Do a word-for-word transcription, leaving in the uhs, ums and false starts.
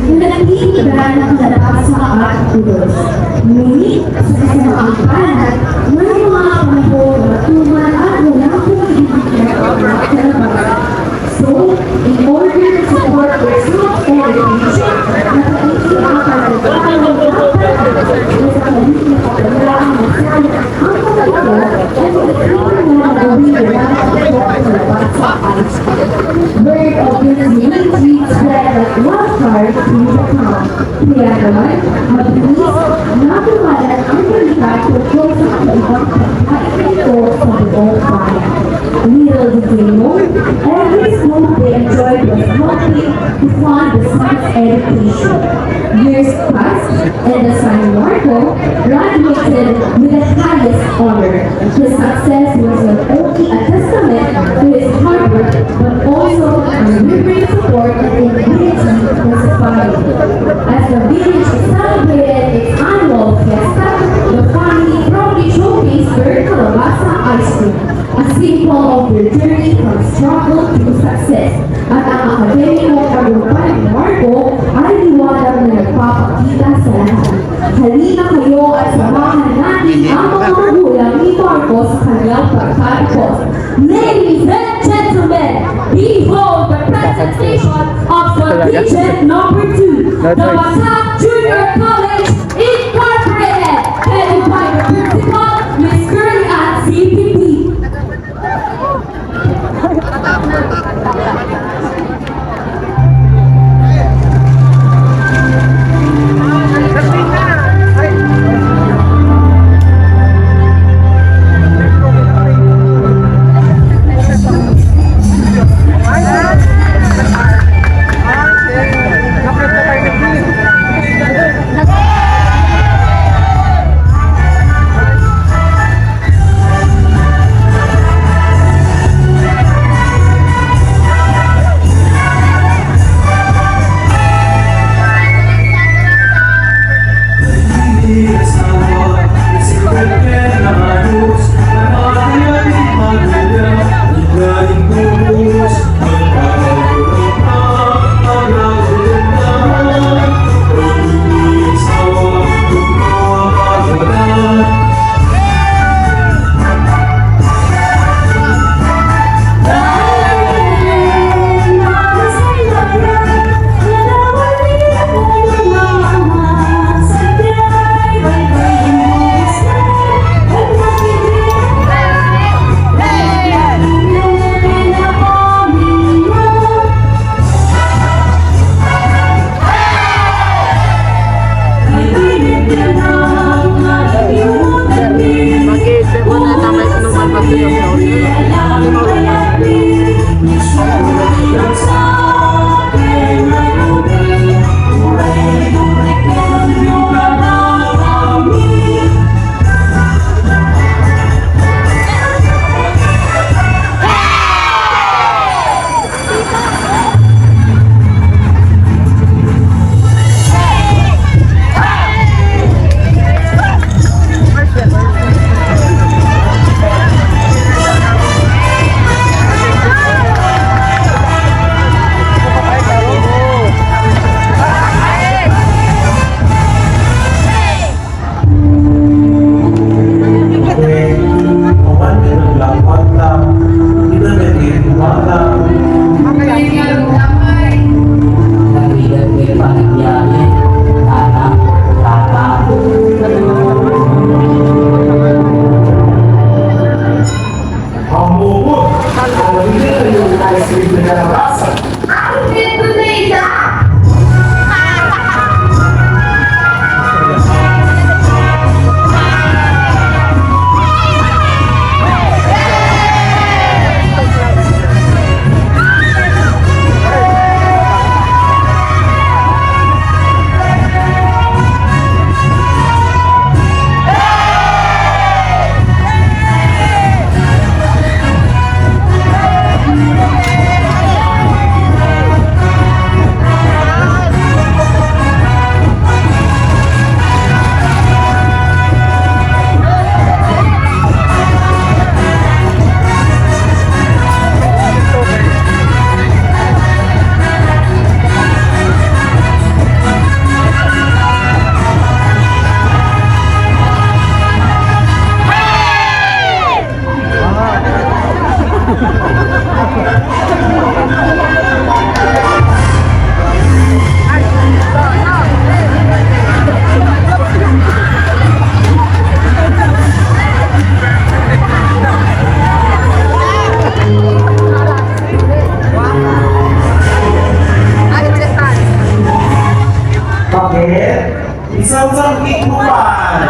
Nagtitigan ang labasa at ulos. Ngunit sa kasamaang palad, may mga panahon na matumal at wala pong ibibigay ang mga kalabasa. So, in order to support their self-education, nagtitigan ang kalabasa at ulos sa kanilang kapabayaan na sayang ang mga ito at nagtitigan na nagawin nila ang kalabasa. Word of this name reads well like wildfire through the town. Kaya naman, mabilis natumalan ang balita tungkol sa kakaibang pagkain na ito sa buong bayan. Little did they know, every school they enjoyed was helping to fund the son's education. Years passed, and the son Marco graduated with the highest honor. His success was not only a testament to his hard work, but also an unwavering support and unity in his family. As the village celebrated its annual fiesta, the family proudly showcased their kalabasa ice cream, a symbol of their journey from struggle to success. At ang akademikong tagumpay ni Marco ay liwanag na nagpapakita sa lahat. Halina kayo at samahan natin ang mga magulang ni Marco sa kanyang pagtatapos. Ladies and gentlemen, behold the presentation of contingent number two, the Batak Junior College Incorporated, headed by the principal, Miss Curly Ann C P P. Isang-isang ikupan.